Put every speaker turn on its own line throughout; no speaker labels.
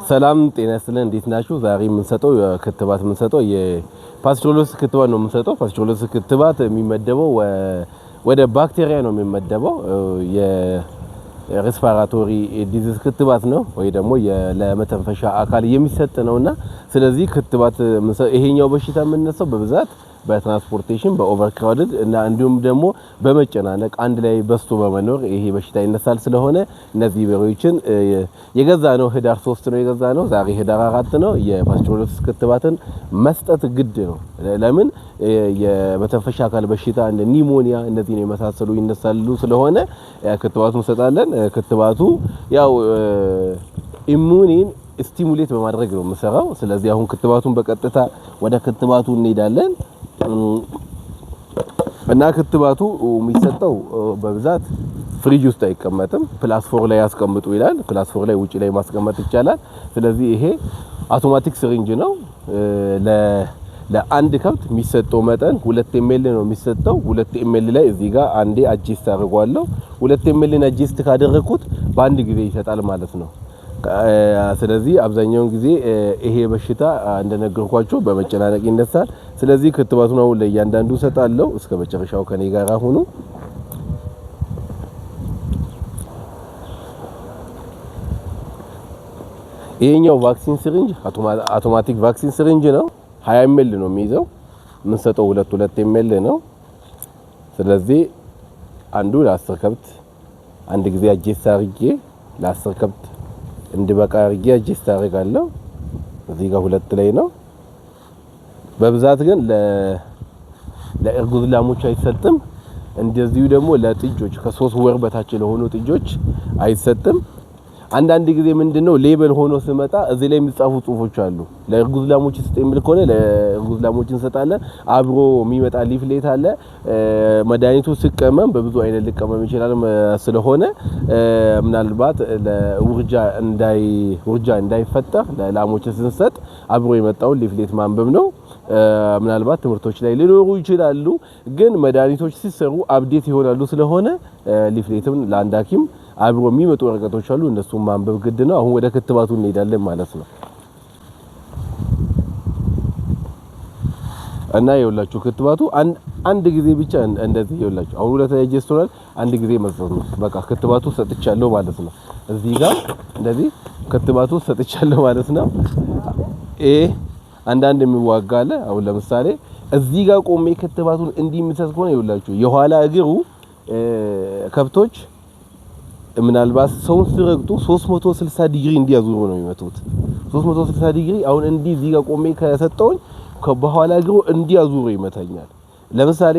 ሰላም ጤና ይስጥልን፣ እንዴት ናችሁ? ዛሬ የምንሰጠው ክትባት የምንሰጠው የ pasteurellosis ክትባት ነው የምንሰጠው። Pasteurellosis ክትባት የሚመደበው ወደ ባክቴሪያ ነው የሚመደበው። የ respiratory disease ክትባት ነው ወይ ደግሞ ለመተንፈሻ አካል የሚሰጥ ነውና፣ ስለዚህ ክትባት ይሄኛው በሽታ የምነሳው በብዛት በ transportation፣ በ overcrowded እና እንዲሁም ደግሞ በመጨናነቅ፣ አንድ ላይ በዝቶ በመኖር ይሄ በሽታ ይነሳል። ስለሆነ እነዚህ በሬዎችን የገዛነው ህዳር 3 ነው የገዛነው፣ ዛሬ ህዳር 4 ነው። የ pasteurellosis ክትባትን መስጠት ግድ ነው። ለምን? የመተንፈሻ አካል በሽታ እንደ pneumonia እነዚህን የመሳሰሉ ይነሳሉ። ስለሆነ ክትባቱን እንሰጣለን። ክትባቱ ያው immune ን stimulate በማድረግ ነው የምሰራው። ስለዚህ አሁን ክትባቱን በቀጥታ ወደ ክትባቱ እንሄዳለን። እና ክትባቱ የሚሰጠው በብዛት ፍሪጅ ውስጥ አይቀመጥም። +4 ላይ ያስቀምጡ ይላል። +4 ላይ ውጪ ላይ ማስቀመጥ ይቻላል። ስለዚህ ይሄ automatic syringe ነው። ለአንድ ከብት የሚሰጠው መጠን 2 ml ነው የሚሰጠው። 2 ml ላይ እዚህ ጋር አንዴ adjust አድርጓለሁ። 2 ml ን adjust ካደረኩት በአንድ ጊዜ ይሰጣል ማለት ነው። ስለዚህ አብዛኛውን ጊዜ ይሄ በሽታ እንደነገርኳችሁ በመጨናነቅ ይነሳል። ስለዚህ ክትባቱን አሁን ለእያንዳንዱ እሰጣለሁ። እስከ መጨረሻው ከኔ ጋር ሁኑ። ይሄኛው vaccine syringe automatic vaccine syringe ነው። 20 ml ነው የሚይዘው። የምንሰጠው 2 2 ml ነው። ስለዚህ አንዱ ለ10 ከብት አንድ ጊዜ adjust አድርጌ፣ ለ10 ከብት እንዲበቃ አድርጌ adjust አደርጋለሁ። እዚህ ጋር ሁለት ላይ ነው። በብዛት ግን ለእርጉዝ ላሞች አይሰጥም። እንደዚሁ ደግሞ ለጥጆች፣ ከ3 ወር በታች ለሆኑ ጥጆች አይሰጥም። አንዳንድ ጊዜ ምንድነው label ሆኖ ስመጣ እዚህ ላይ የሚጻፉ ጽሁፎች አሉ። ለእርጉዝ ላሞች ስጥ የሚል ከሆነ ለእርጉዝ ላሞች እንሰጣለን። አብሮ የሚመጣ leaflet አለ። መድኃኒቱ ሲቀመም በብዙ አይነት ሊቀመም ይችላል። ስለሆነ ምናልባት ለውርጃ እንዳይ ውርጃ እንዳይፈጠር ለላሞች ስንሰጥ አብሮ የመጣውን leaflet ማንበብ ነው። ምናልባት ትምህርቶች ላይ ሊኖሩ ይችላሉ፣ ግን መድኃኒቶች ሲሰሩ update ይሆናሉ። ስለሆነ leaflet ም ለአንድ ሐኪም አብሮ የሚመጡ ወረቀቶች አሉ። እነሱን ማንበብ ግድ ነው። አሁን ወደ ክትባቱ እንሄዳለን ማለት ነው። እና ይኸውላችሁ ክትባቱ አንድ ጊዜ ብቻ እንደዚህ፣ ይኸውላችሁ አሁን ሁለት adjust ሆኗል። አንድ ጊዜ መስጠት ነው። በቃ ክትባቱ ሰጥቻለሁ ማለት ነው። እዚህ ጋር እንደዚህ ክትባቱ ሰጥቻለሁ ማለት ነው። ይሄ አንዳንድ የሚዋጋ አለ። አሁን ለምሳሌ እዚህ ጋር ቆሜ ክትባቱን እንዲህ የሚሰጥ ከሆነ፣ ይኸውላችሁ የኋላ እግሩ፣ ከብቶች ምናልባት ሰውን ሲረግጡ 360 ዲግሪ እንዲያዙሩ ነው የሚመቱት። 360 ዲግሪ አሁን እንዲህ እዚህ ጋር ቆሜ ከሰጠውኝ በኋላ እግሩ እንዲያዙሩ ይመታኛል። ለምሳሌ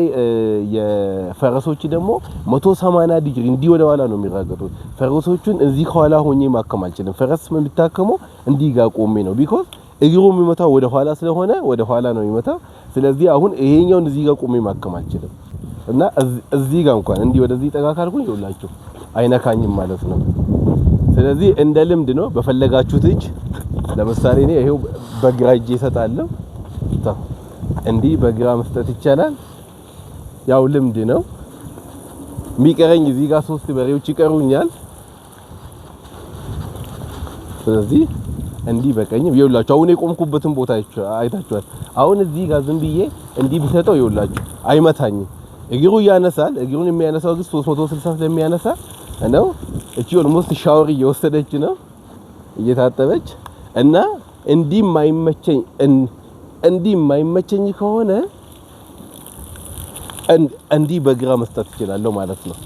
የፈረሶች ደግሞ 180 ዲግሪ እንዲህ ወደ ኋላ ነው የሚራገጡት። ፈረሶቹን እዚህ ከኋላ ሆኜ ማከም አልችልም። ፈረስ የሚታከመው እንዲህ ጋር ቆሜ ነው። Because እግሩ የሚመታው ወደ ኋላ ስለሆነ ወደ ኋላ ነው የሚመታው። ስለዚህ አሁን ይሄኛውን እዚህ ጋር ቆሜ ማከም አልችልም። እና እዚህ ጋር እንኳን እንዲህ ወደዚህ ጠጋ ካልኩኝ ይኸውላችሁ አይነካኝም ማለት ነው። ስለዚህ እንደ ልምድ ነው፣ በፈለጋችሁት እጅ። ለምሳሌ እኔ ይሄው በግራ እጄ እሰጣለሁ። እንዲህ በግራ መስጠት ይቻላል። ያው ልምድ ነው። የሚቀረኝ እዚህ ጋር ሶስት በሬዎች ይቀሩኛል። ስለዚህ እንዲህ በቀኝም፣ ይኸውላችሁ አሁን የቆምኩበትን ቦታ አይታችኋል። አሁን እዚህ ጋር ዝም ብዬ እንዲህ ብሰጠው ይኸውላችሁ አይመታኝም። እግሩ ያነሳል። እግሩን የሚያነሳው ግን 360 ስለሚያነሳ ነው። እቺ almost shower እየወሰደች ነው፣ እየታጠበች። እና እንዲህ የማይመቸኝ ከሆነ እንዲህ በግራ መስጠት እችላለሁ ማለት ነው።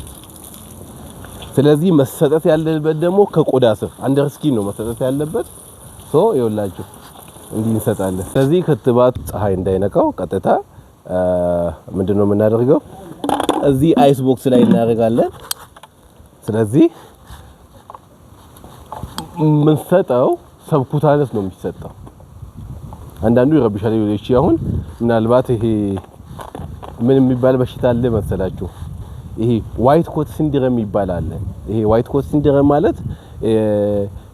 ስለዚህ መሰጠት ያለበት ደግሞ ከቆዳ ስር under skin ነው መሰጠት ያለበት። So ይኸውላችሁ እንዲህ እንሰጣለን። ስለዚህ ክትባቱ ፀሐይ እንዳይነካው ቀጥታ ምንድነው የምናደርገው? እዚህ ice box ላይ እናደርጋለን። ስለዚህ የምንሰጠው subcutaneous ነው የሚሰጠው። አንዳንዱ ይረብሻል። እቺ አሁን ምናልባት ይሄ ምን የሚባል በሽታ አለ መሰላችሁ? ይሄ white coat syndrome ይባላል አለ። ይሄ white coat syndrome ማለት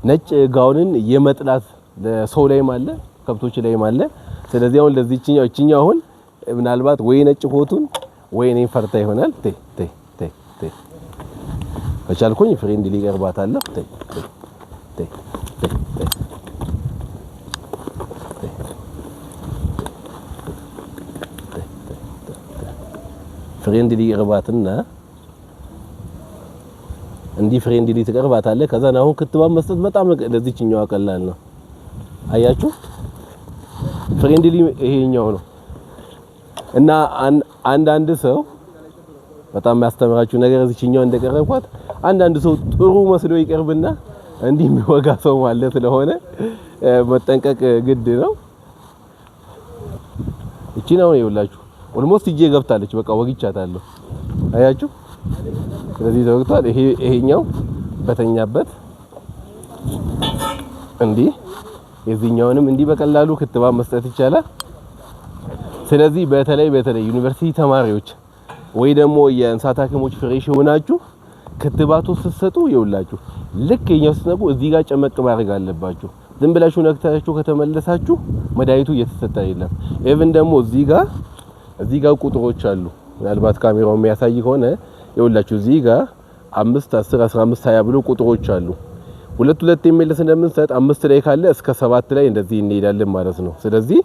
ነጭ ጋውንን የመጥላት ሰው ላይም አለ፣ ከብቶች ላይም አለ። ስለዚህ አሁን ለዚህኛው እቺኛው አሁን ምናልባት ወይ ነጭ ኮቱን ወይ እኔን ፈርታ ይሆናል። ተይ ተይ ተይ ተይ፣ ከቻልኩኝ friendly ቀርባታለሁ። ተይ ተይ ተይ ተይ ተይ። Friendly ቅርባትና እንዲህ friendly ትቀርባታለህ። ከዛ አሁን ክትባት መስጠት በጣም ለዚህኛዋ ቀላል ነው። አያችሁ፣ friendly ይሄኛው ነው። እና አንዳንድ ሰው በጣም የሚያስተምራችሁ ነገር እዚህኛው እንደቀረብኳት አንዳንድ ሰው ጥሩ መስሎ ይቀርብና እንዲህ የሚወጋ ሰው ማለት ስለሆነ መጠንቀቅ ግድ ነው። እቺ ነው ይኸውላችሁ፣ almost እጄ ገብታለች። በቃ ወግቻታለሁ። አያችሁ፣ ስለዚህ ተወግቷል። ይሄኛው በተኛበት እንዲህ የዚህኛውንም እንዲህ በቀላሉ ክትባት መስጠት ይቻላል። ስለዚህ በተለይ በተለይ ዩኒቨርሲቲ ተማሪዎች ወይ ደግሞ የእንስሳት ሐኪሞች fresh የሆናችሁ ክትባቱ ስትሰጡ ይኸውላችሁ ልክ የኛው ስትነኩ እዚህ ጋር ጨመቅ ማድረግ አለባችሁ። ዝም ብላችሁ ነክታችሁ ከተመለሳችሁ መድኃኒቱ እየተሰጠ አይደለም። Even ደግሞ እዚህ ጋር ቁጥሮች አሉ። ምናልባት ካሜራው የሚያሳይ ከሆነ ይኸውላችሁ እዚህ ጋር 5፣ 10፣ 15፣ 20 ብሎ ቁጥሮች አሉ። ሁለት ሁለት ml ስለምንሰጥ 5 ላይ ካለ እስከ 7 ላይ እንደዚህ እንሄዳለን ማለት ነው። ስለዚህ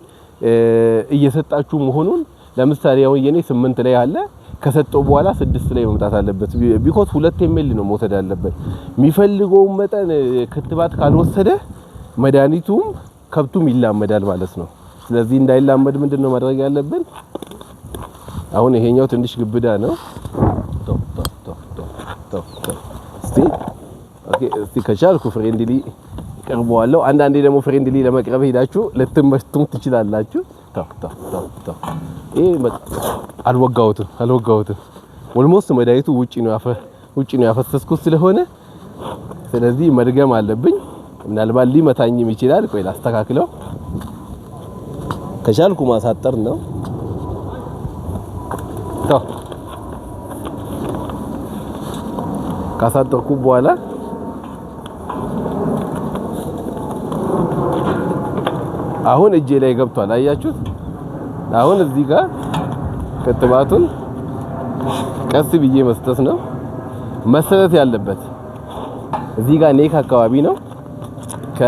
እየሰጣችሁ መሆኑን ለምሳሌ አሁን የኔ 8 ላይ አለ፣ ከሰጠው በኋላ 6 ላይ መምጣት አለበት። Because 2 ml ነው መውሰድ ያለበት። የሚፈልገውን መጠን ክትባት ካልወሰደ መድኃኒቱም ከብቱም ይላመዳል ማለት ነው። ስለዚህ እንዳይላመድ ምንድነው ማድረግ ያለብን? አሁን ይሄኛው ትንሽ ግብዳ ነው። ቶ ቶ ቶ ቶ ቶ ቶ እስቲ okay፣ እስቲ ከቻልኩ friendly ቀርበዋለሁ። አንዳንዴ ደግሞ friendly ለመቅረብ ሄዳችሁ ልትመቱም ትችላላችሁ። ቶ ቶ ቶ ቶ ይሄ አልወጋሁትም፣ አልወጋሁትም። Almost መድኃኒቱ ውጪ ነው ያፈሰስኩት ስለሆነ ስለዚህ መድገም አለብኝ። ምናልባት ሊመታኝም ይችላል። ቆይ ላስተካክለው። ከቻልኩ ማሳጠር ነው። ቶ ካሳጠርኩ በኋላ አሁን እጄ ላይ ገብቷል። አያችሁት? አሁን እዚህ ጋር ክትባቱን ቀስ ብዬ መስጠት ነው መሰጠት ያለበት። እዚህ ጋር neck አካባቢ ነው፣ ከ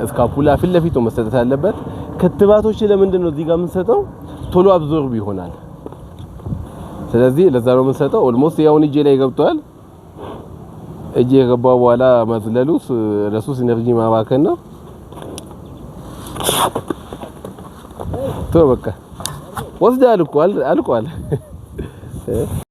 scapula ፊት ለፊቱ መሰጠት ያለበት። ክትባቶች ለምንድን ነው እዚህ ጋር የምንሰጠው? ቶሎ absorb ይሆናል። ስለዚህ ለዛ ነው የምንሰጠው። Almost ያውን እጄ ላይ ገብቷል። እጄ የገባ በኋላ መዝለሉ ለሱስ energy ማባከን ነው። ቶ በቃ ወስዳል እኮ አልቋል።